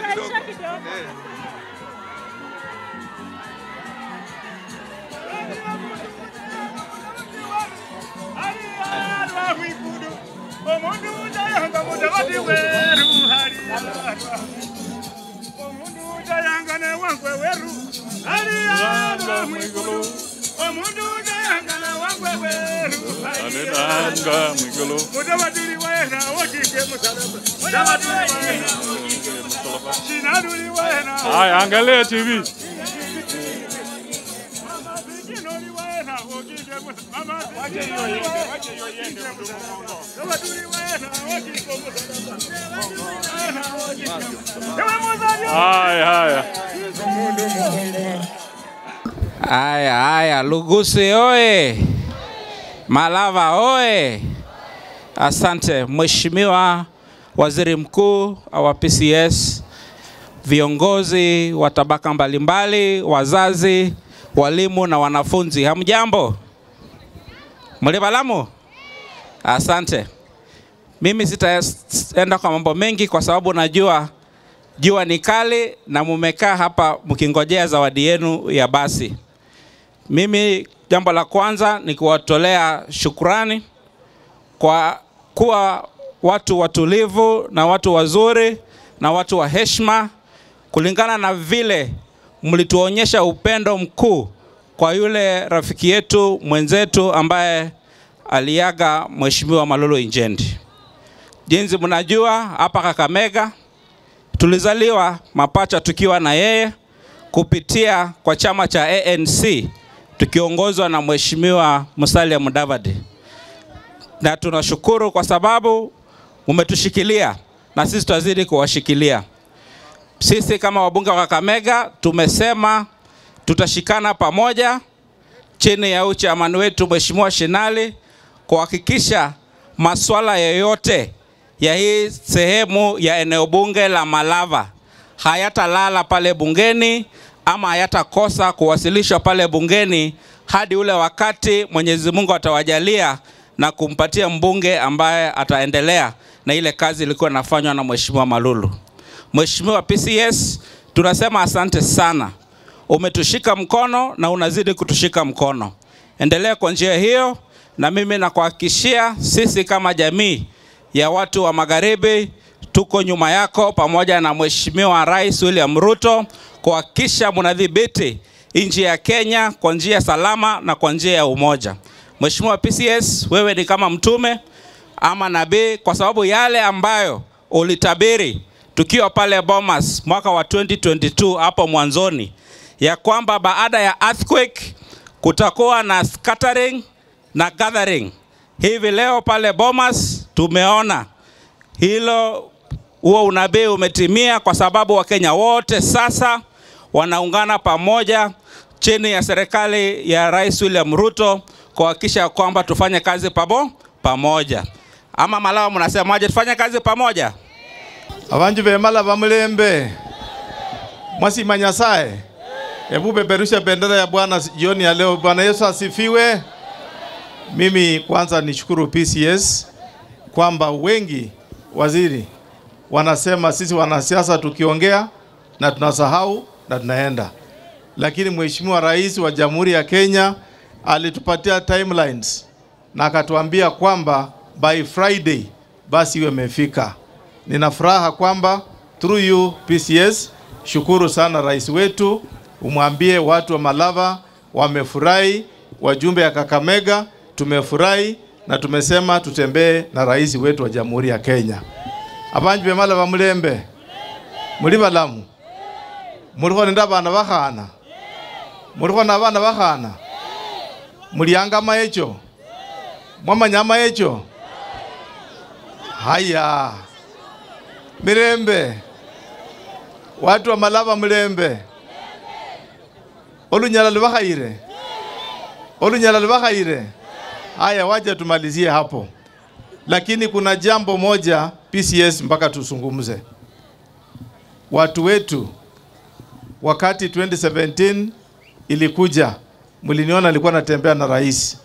Hapa kidogo. Haya, angalia TV. Haya, haya. Haya, haya, Lugusi oye! Malava oye! Asante Mheshimiwa Waziri Mkuu wa PCS, viongozi wa tabaka mbalimbali, wazazi, walimu na wanafunzi. Hamjambo? Mlibalamu? Asante. Mimi sitaenda kwa mambo mengi kwa sababu najua jua ni kali na mumekaa hapa mkingojea zawadi yenu ya basi. Mimi jambo la kwanza ni kuwatolea shukrani kwa kuwa watu watulivu na watu wazuri na watu wa heshima, kulingana na vile mlituonyesha upendo mkuu kwa yule rafiki yetu mwenzetu ambaye aliaga, Mheshimiwa Malulu Injendi. Jinsi mnajua hapa Kakamega tulizaliwa mapacha tukiwa na yeye kupitia kwa chama cha ANC tukiongozwa na Mheshimiwa Musalia Mudavadi. Na tunashukuru kwa sababu umetushikilia na sisi tutazidi kuwashikilia. Sisi kama wabunge wa Kakamega tumesema tutashikana pamoja chini ya uchairman wetu Mheshimiwa Shinali kuhakikisha masuala yoyote ya hii sehemu ya eneo bunge la Malava hayatalala pale bungeni ama hayatakosa kuwasilishwa pale bungeni hadi ule wakati Mwenyezi Mungu atawajalia na kumpatia mbunge ambaye ataendelea na ile kazi ilikuwa inafanywa na Mheshimiwa Malulu. Mheshimiwa PCS, tunasema asante sana. Umetushika mkono na unazidi kutushika mkono. Endelea kwa njia hiyo, na mimi nakuhakikishia sisi kama jamii ya watu wa Magharibi tuko nyuma yako pamoja na Mheshimiwa Rais William Ruto kuhakikisha mnadhibiti nchi ya Kenya kwa njia salama na kwa njia ya umoja. Mheshimiwa PCS, wewe ni kama mtume ama nabii, kwa sababu yale ambayo ulitabiri tukiwa pale Bomas mwaka wa 2022 hapo mwanzoni, ya kwamba baada ya earthquake kutakuwa na scattering na gathering. Hivi leo pale Bomas tumeona hilo, huo unabii umetimia, kwa sababu Wakenya wote sasa wanaungana pamoja chini ya serikali ya Rais William Ruto kuhakikisha kwamba tufanye kazi pamoja. Ama Malawa mnasemaje, tufanye kazi pamoja? Abanju be Malava mulembe. Mwasima Nyasaye. Hebu peperusha bendera ya Bwana jioni ya leo. Bwana Yesu asifiwe. Mimi kwanza nishukuru PCS kwamba wengi waziri wanasema sisi wanasiasa tukiongea na tunasahau na tunaenda. Lakini Mheshimiwa Rais wa Jamhuri ya Kenya alitupatia timelines na akatuambia kwamba by Friday basi iwe imefika. Nina furaha kwamba through you PCS, shukuru sana rais wetu, umwambie watu wa Malava wamefurahi, wajumbe ya Kakamega tumefurahi na tumesema tutembee na rais wetu wa Jamhuri ya Kenya. Abanju be Malava mulembe. Mulibalamu. Muliho nenda bana bakhana. Muliho na bana bakhana. Mulianga maecho. Mwamanya maecho. Haya. Mirembe. Watu wa Malava mulembe. Olunyala lubakhaire. Olunyala lubakhaire. Haya, wacha tumalizie hapo. Lakini kuna jambo moja PCS mpaka tusungumze. Watu wetu wakati 2017 ilikuja, mliniona nilikuwa natembea na rais.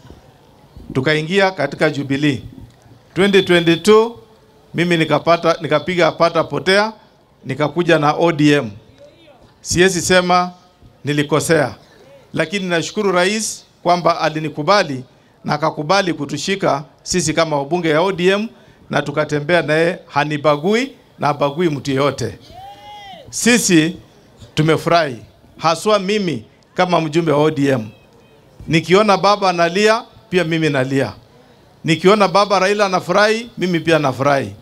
Tukaingia katika Jubilee. 2022 mimi nikapiga pata potea, nikakuja na ODM. Siwezi sema nilikosea, lakini nashukuru rais kwamba alinikubali na akakubali kutushika sisi kama wabunge ya ODM na tukatembea naye, hanibagui na bagui mtu yeyote. Sisi tumefurahi, haswa mimi kama mjumbe wa ODM. Nikiona baba analia, pia mimi nalia. Nikiona baba Raila anafurahi, mimi pia nafurahi.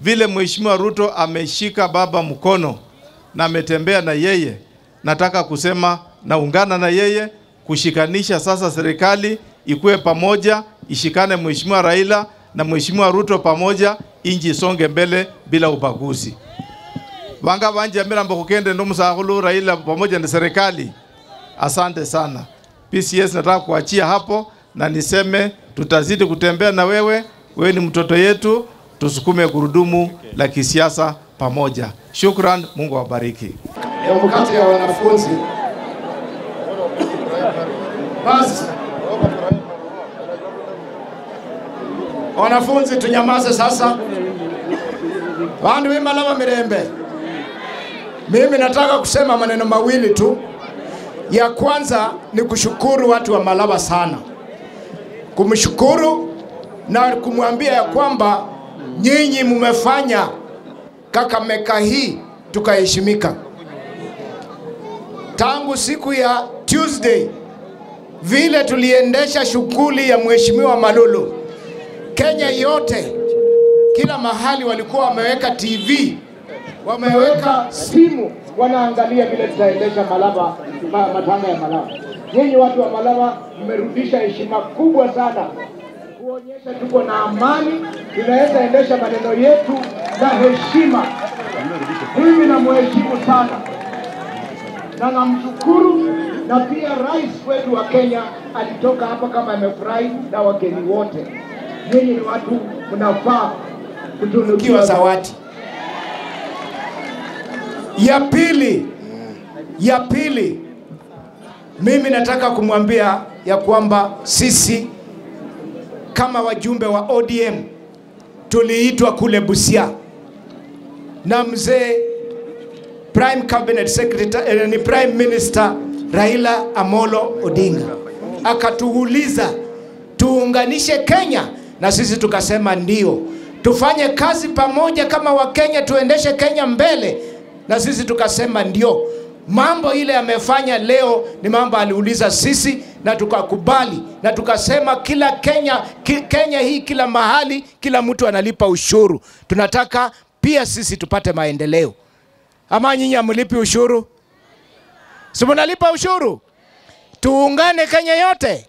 Vile Mheshimiwa Ruto ameshika baba mkono na ametembea na yeye, nataka kusema naungana na yeye kushikanisha sasa serikali ikuwe pamoja, ishikane Mheshimiwa Raila na Mheshimiwa Ruto pamoja, inji isonge mbele bila ubaguzi. Wanga wanje mirambo kukende ndo msahulu Raila pamoja na serikali. Asante sana. PCS nataka kuachia hapo na niseme tutazidi kutembea na wewe, wewe ni mtoto yetu, tusukume gurudumu la kisiasa pamoja. Shukran, Mungu awabariki. Kati ya wanafunzi basi, wanafunzi tunyamaze sasa. Bandu w'imalaba mirembe. Mimi nataka kusema maneno mawili tu. Ya kwanza ni kushukuru watu wa Malava sana. Kumshukuru na kumwambia ya kwamba nyinyi mmefanya Kakamega hii tukaheshimika. Tangu siku ya Tuesday vile tuliendesha shughuli ya Mheshimiwa Malulu, Kenya yote kila mahali walikuwa wameweka TV, wameweka simu, wanaangalia vile tutaendesha Malava, matanga ya Malava. Nyinyi watu wa Malava mmerudisha heshima kubwa sana, kuonyesha tuko na amani, tunaweza endesha maneno yetu na heshima. Mimi namheshimu sana na namshukuru, na pia rais wetu wa Kenya alitoka hapa kama amefurahi na wageni wote. Nyinyi ni watu mnafaa kutunukiwa zawadi. Ya pili, mimi nataka kumwambia ya kwamba sisi kama wajumbe wa ODM tuliitwa kule Busia na mzee Prime Cabinet Secretary, ni Prime Minister Raila Amolo Odinga, akatuuliza tuunganishe Kenya, na sisi tukasema ndio, tufanye kazi pamoja kama Wakenya, tuendeshe Kenya mbele, na sisi tukasema ndio. Mambo ile amefanya leo ni mambo aliuliza sisi na tukakubali, na tukasema kila Kenya hii, kila mahali, kila mtu analipa ushuru. Tunataka pia sisi tupate maendeleo. Ama nyinyi hamlipi ushuru? Si mnalipa ushuru? Tuungane Kenya yote,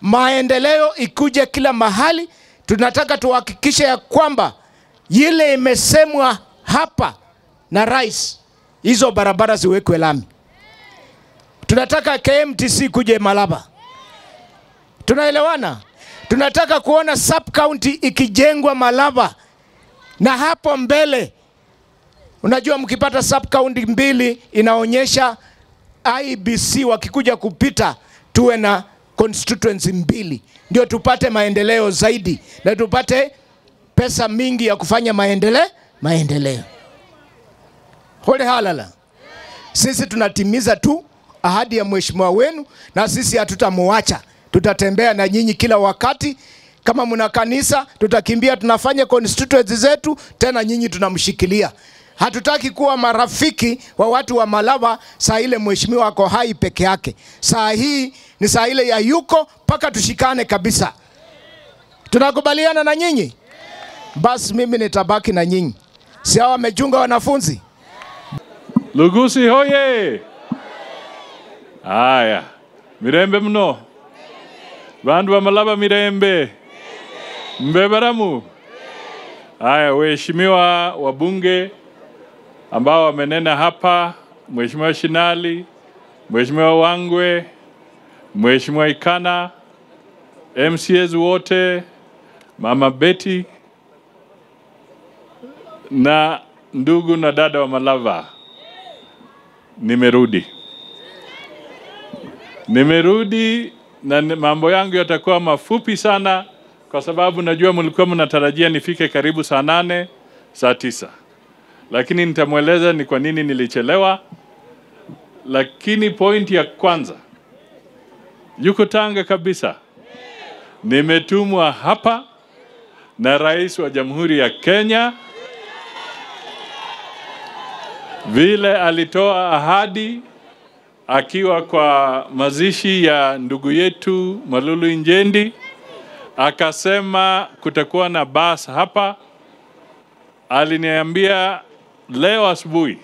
maendeleo ikuje kila mahali. Tunataka tuhakikishe ya kwamba ile imesemwa hapa na rais, hizo barabara ziwekwe lami. Tunataka KMTC kuje Malava. Tunaelewana? Tunataka kuona sub county ikijengwa Malava. Na hapo mbele, unajua mkipata sub county mbili inaonyesha IBC wakikuja kupita tuwe na constituency mbili, ndio tupate maendeleo zaidi na tupate pesa mingi ya kufanya maendeleo. Hole halala. Sisi tunatimiza tu ahadi ya mheshimiwa wenu, na sisi hatutamuacha. Tutatembea na nyinyi kila wakati. Kama mna kanisa tutakimbia, tunafanya constituency zetu, tena nyinyi tunamshikilia. Hatutaki kuwa marafiki wa watu wa Malava saa ile mheshimiwa ako hai peke yake. Saa hii ni saa ile ya yuko, paka tushikane kabisa. Tunakubaliana na nyinyi? Basi mimi nitabaki na nyinyi. Si hawa wamechunga wanafunzi? Lugusi hoye! Aya, mirembe mno. Bandu wa Malava mirembe. Mbebaramu. Aya, waheshimiwa wabunge ambao wamenena hapa, Mheshimiwa Shinali, Mheshimiwa Wangwe, Mheshimiwa Ikana, MCAs wote, Mama Betty na ndugu na dada wa Malava, nimerudi. Nimerudi na mambo yangu yatakuwa mafupi sana kwa sababu najua mlikuwa mnatarajia nifike karibu saa 8, saa 9. lakini nitamweleza ni kwa nini nilichelewa. Lakini point ya kwanza, yuko Tanga kabisa. Nimetumwa hapa na Rais wa Jamhuri ya Kenya. Vile alitoa ahadi akiwa kwa mazishi ya ndugu yetu Malulu Injendi, akasema kutakuwa na bus hapa. Aliniambia leo asubuhi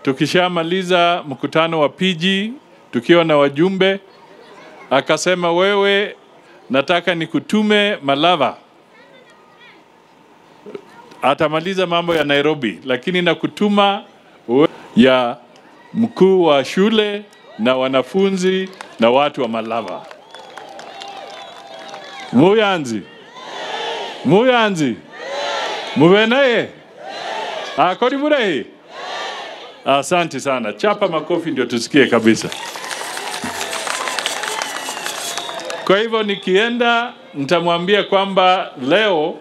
tukishamaliza mkutano wa PG tukiwa na wajumbe, akasema wewe, nataka nikutume Malava. Atamaliza mambo ya Nairobi, lakini nakutuma ya mkuu wa shule na wanafunzi na watu wa Malava. Muyanzi. Muyanzi. Mubenaye. Akori burehi. Asante sana. Chapa makofi ndio tusikie kabisa. Kwa hivyo nikienda nitamwambia kwamba leo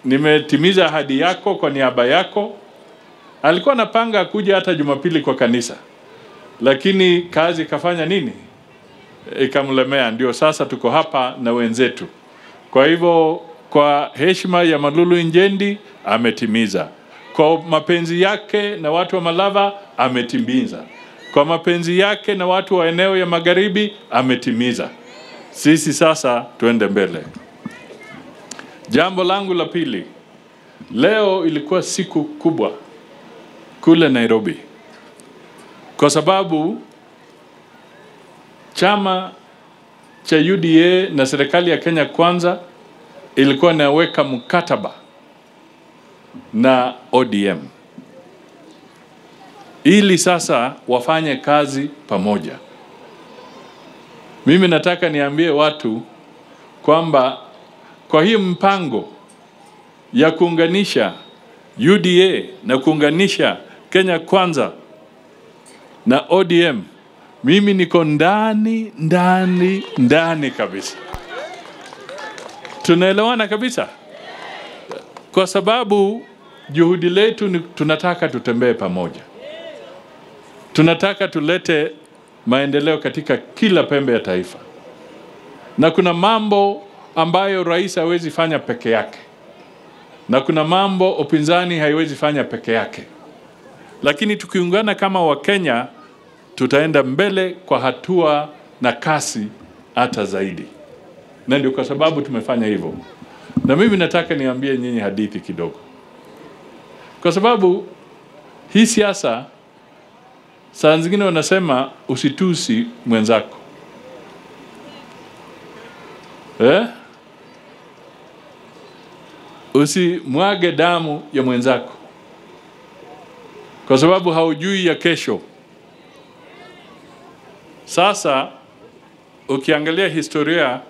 nimetimiza ahadi yako kwa niaba yako. Alikuwa anapanga kuja hata Jumapili kwa kanisa, lakini kazi kafanya nini? Ikamlemea. Ndio sasa tuko hapa na wenzetu. Kwa hivyo kwa heshima ya Malulu Injendi ametimiza. Kwa mapenzi yake na watu wa Malava ametimiza. Kwa mapenzi yake na watu wa eneo ya Magharibi ametimiza. Sisi sasa tuende mbele. Jambo langu la pili, leo ilikuwa siku kubwa kule Nairobi, kwa sababu chama cha UDA na serikali ya Kenya Kwanza ilikuwa inaweka mkataba na ODM ili sasa wafanye kazi pamoja. Mimi nataka niambie watu kwamba kwa hii mpango ya kuunganisha UDA na kuunganisha Kenya Kwanza na ODM, mimi niko ndani, ndani, ndani kabisa. Tunaelewana kabisa? Kwa sababu juhudi letu ni tunataka tutembee pamoja. Tunataka tulete maendeleo katika kila pembe ya taifa. Na kuna mambo ambayo rais hawezi fanya peke yake. Na kuna mambo upinzani haiwezi fanya peke yake. Lakini tukiungana kama Wakenya tutaenda mbele kwa hatua na kasi hata zaidi. Na ndio kwa sababu tumefanya hivyo. Na mimi nataka niambie nyinyi hadithi kidogo. Kwa sababu hii siasa saa zingine wanasema usitusi mwenzako. Usimwage damu ya mwenzako, kwa sababu haujui ya kesho. Sasa ukiangalia historia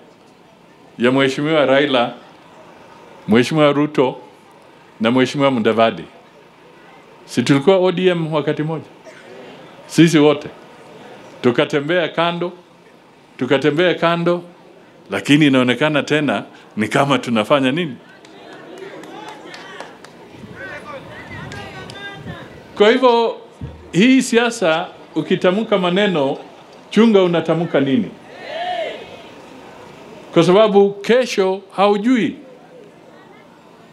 ya Mheshimiwa Raila, Mheshimiwa Ruto na Mheshimiwa Mudavadi, si tulikuwa ODM wakati moja? Sisi wote tukatembea kando, lakini inaonekana tena ni kama tunafanya nini? Kwa hivyo hii siasa ukitamka maneno, chunga unatamka nini? Kwa sababu kesho haujui.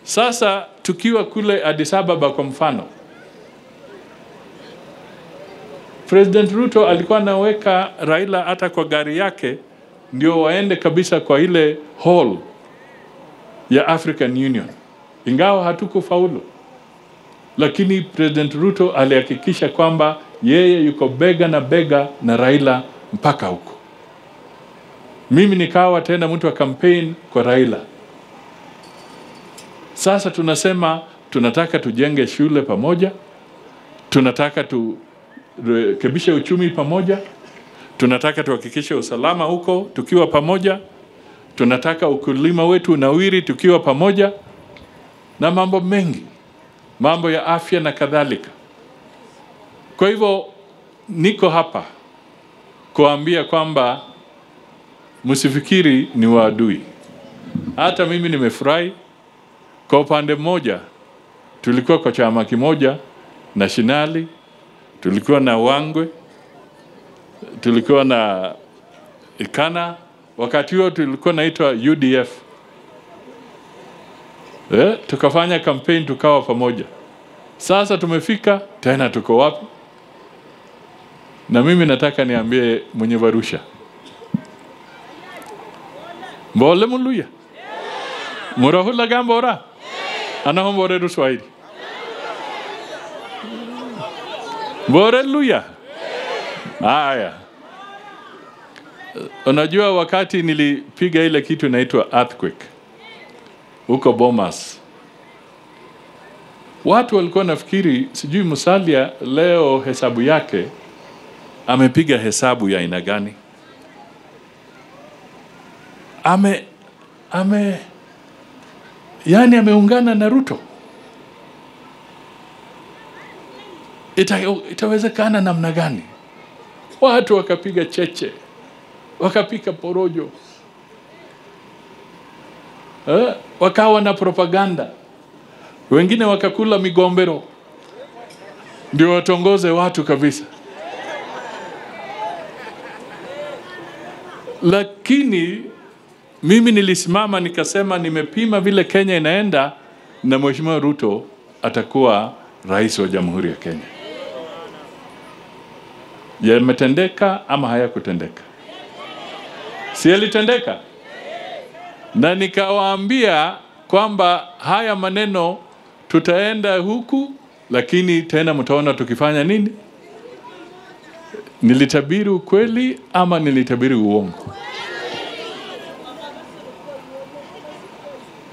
Sasa tukiwa kule Addis Ababa kwa mfano, President Ruto alikuwa anaweka Raila hata kwa gari yake ndio waende kabisa kwa ile hall ya African Union. Ingawa hatukufaulu, lakini President Ruto alihakikisha kwamba yeye yuko bega na bega na Raila mpaka huko. Mimi nikawa tena mtu wa campaign kwa Raila. Sasa tunasema tunataka tujenge shule pamoja, tunataka turekebishe uchumi pamoja, tunataka tuhakikishe usalama huko tukiwa pamoja, tunataka ukulima wetu unawiri tukiwa pamoja, na mambo mengi, mambo ya afya na kadhalika. Kwa hivyo niko hapa kuambia kwamba msifikiri ni waadui. Hata mimi nimefurahi kwa upande mmoja, Tulikuwa kwa chama kimoja na Shinali, tulikuwa na Wangwe, tulikuwa na Ikana, wakati huo tulikuwa naitwa UDF. Tukafanya campaign tukawa pamoja. Sasa tumefika tena tuko wapi? Na mimi nataka niambie mwenye Varusha. Mbole muluya. Murahula gambora. Anahombore Ruswahili. Mbore luya. Haya. Unajua wakati nilipiga ile kitu inaitwa earthquake huko Bomas, watu walikuwa nafikiri sijui Musalia leo hesabu yake amepiga hesabu ya aina gani. Yani ameungana na Ruto. Itawezekana namna gani? Watu wakapiga cheche, wakapika porojo, wakawa na propaganda, wengine wakakula migombero ndio watongoze watu kabisa. Lakini mimi nilisimama nikasema nimepima vile Kenya inaenda na Mheshimiwa Ruto atakuwa rais wa Jamhuri ya Kenya. Yametendeka ama hayakutendeka? Si yalitendeka? Na nikawaambia kwamba haya maneno tutaenda huku, lakini tena mtaona tukifanya nini? Nilitabiri ukweli ama nilitabiri uongo?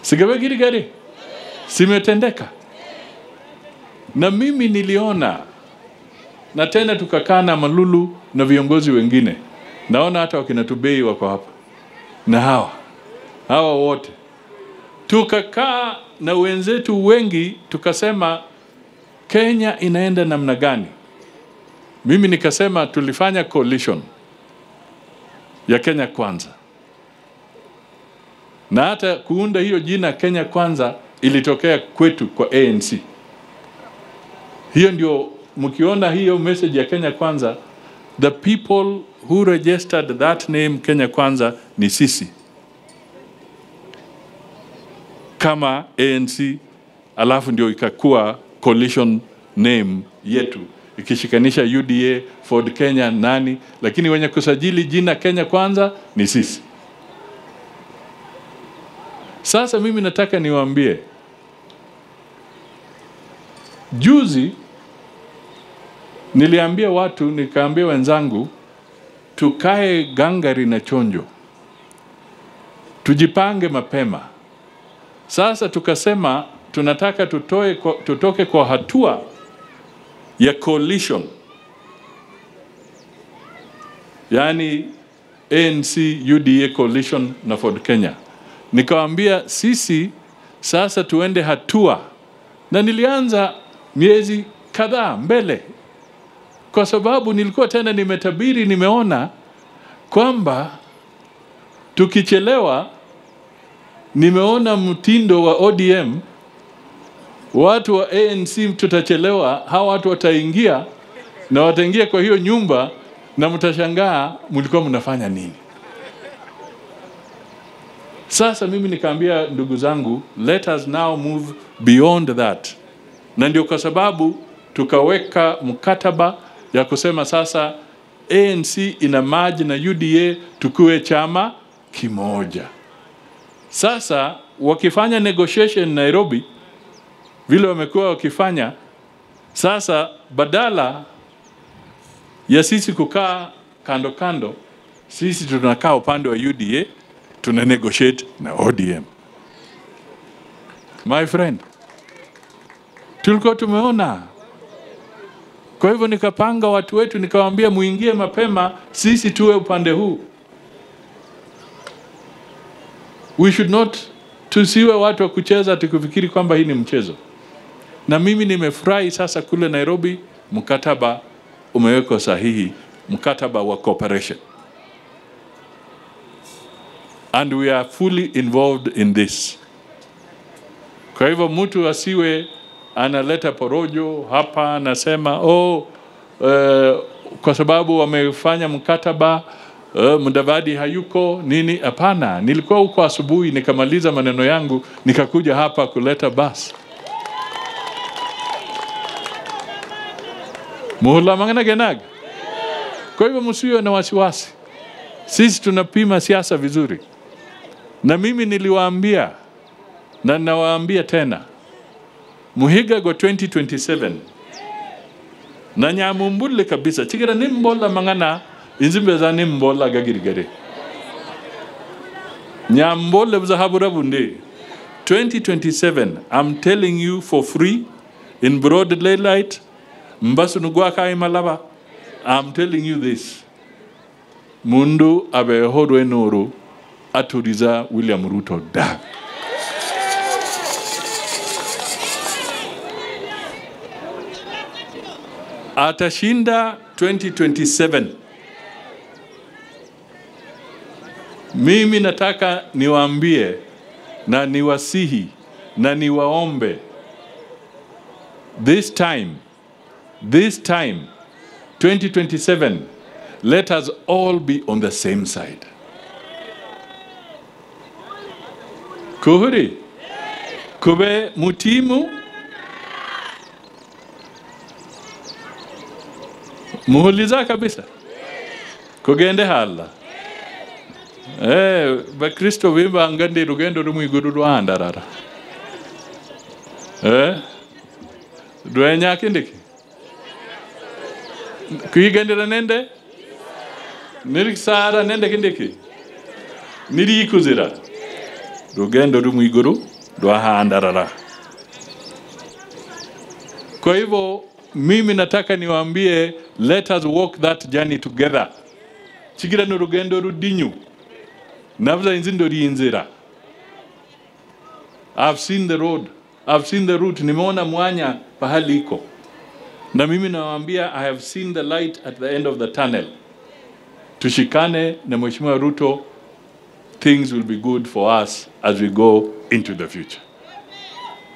Sigawegiri gari? Simetendeka. Na mimi niliona, na tena tukakaa na Malulu na viongozi wengine. Naona hata wakina Tubei wako hapa. Na hawa wote. Tukakaa na wenzetu wengi tukasema Kenya inaenda namna gani? Mimi nikasema tulifanya coalition ya Kenya Kwanza. Na hata kuunda hiyo jina Kenya Kwanza ilitokea kwetu kwa ANC. Hiyo ndio mkiona hiyo message ya Kenya Kwanza, the people who registered that name Kenya Kwanza ni sisi kama ANC, alafu ndio ikakuwa coalition name yetu ikishikanisha UDA, Ford Kenya, nani, lakini wenye kusajili jina Kenya Kwanza ni sisi. Sasa mimi nataka niwaambie, juzi niliambia watu, nikaambia wenzangu tukae gangari na chonjo, tujipange mapema. Sasa tukasema tunataka tutoke kwa hatua ya coalition, yani ANC UDA coalition na Ford Kenya. Nikawaambia sisi sasa tuende hatua, na nilianza miezi kadhaa mbele, kwa sababu nilikuwa tena nimetabiri, nimeona kwamba tukichelewa, nimeona mtindo wa ODM, watu wa ANC tutachelewa, hawa watu wataingia na wataingia kwa hiyo nyumba na mtashangaa mlikuwa mnafanya nini. Sasa mimi nikaambia ndugu zangu, let us now move beyond that. Na ndio kwa sababu tukaweka mkataba ya kusema sasa ANC ina merge na UDA tukue chama kimoja. Sasa wakifanya negotiation Nairobi vile wamekuwa wakifanya, sasa badala ya sisi kukaa kando kando, sisi tunakaa upande wa UDA, tuna negotiate na ODM. My friend, tulikuwa tumeona. Kwa hivyo nikapanga watu wetu, nikawaambia muingie mapema, sisi tuwe upande huu. We should not, tusiwe watu wa kucheza tukifikiri kwamba hii ni mchezo. Na mimi nimefurahi sasa kule Nairobi mkataba umewekwa sahihi, mkataba wa cooperation. And we are fully involved in this. Kwa hivyo mtu asiwe analeta porojo hapa, anasema kwa sababu wamefanya mkataba Mudavadi hayuko nini. Hapana, nilikuwa huko asubuhi nikamaliza maneno yangu nikakuja hapa kuleta basi. Muhula mangana genag. Kwa hivyo msiwe na wasiwasi. Sisi tunapima siasa vizuri. Na mimi niliwaambia na nawaambia tena, Muhiga go 2027 na nyamumbule kabisa chigera nimbola mangana inzimbeza nimbola gagirigere nyambole buzahabura bunde. 2027 I'm telling you for free in broad daylight, mbasu nugwaka imalaba. I'm telling you this, mundu abehodwe nuru aturiza William Ruto da. Atashinda 2027. Mimi nataka niwaambie na niwasihi na niwaombe, this time 2027, let us all be on the same side. Kuhuri kube mutimu muhuliza kabisa kugende hala. Bakristo bimba ngande rugendo rumwiguru rwandarara. Rwenya kindiki kuigendera nende niriksara nende kindiki nirikuzira rugendo rumwiguru rwahandarara. Kwa hivyo mimi nataka niwaambie, let us walk that journey together. Chigira no rugendo rudinyu. Navza inzindo riinzira. I've seen the road. I've seen the route. Nimeona mwanya pahali iko. Na mimi nawaambia, I have seen the light at the end of the tunnel. Tushikane na Mheshimiwa Ruto, things will be good for us as we go into the future.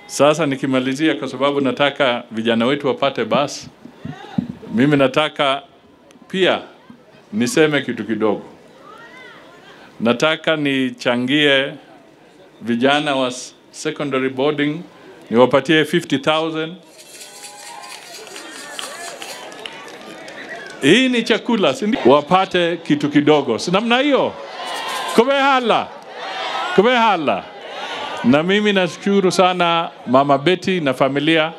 Sasa nikimalizia, kwa sababu nataka vijana wetu wapate basi, mimi nataka pia niseme kitu kidogo. Nataka nichangie vijana wa secondary boarding, niwapatie 50,000. Hii ni chakula, si ndio? Wapate kitu kidogo. Si namna hiyo? Kumehala. Kumehala. Na mimi nashukuru sana Mama Betty na familia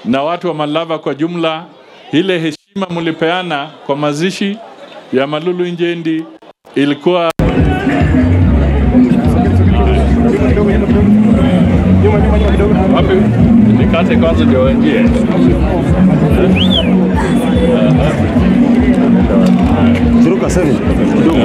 na watu wa Malava kwa jumla. Ile heshima mlipeana kwa mazishi ya Malulu Injendi ilikuwa wapi? Nikate kwanza ndio waingie. Zuruka 7 kidogo.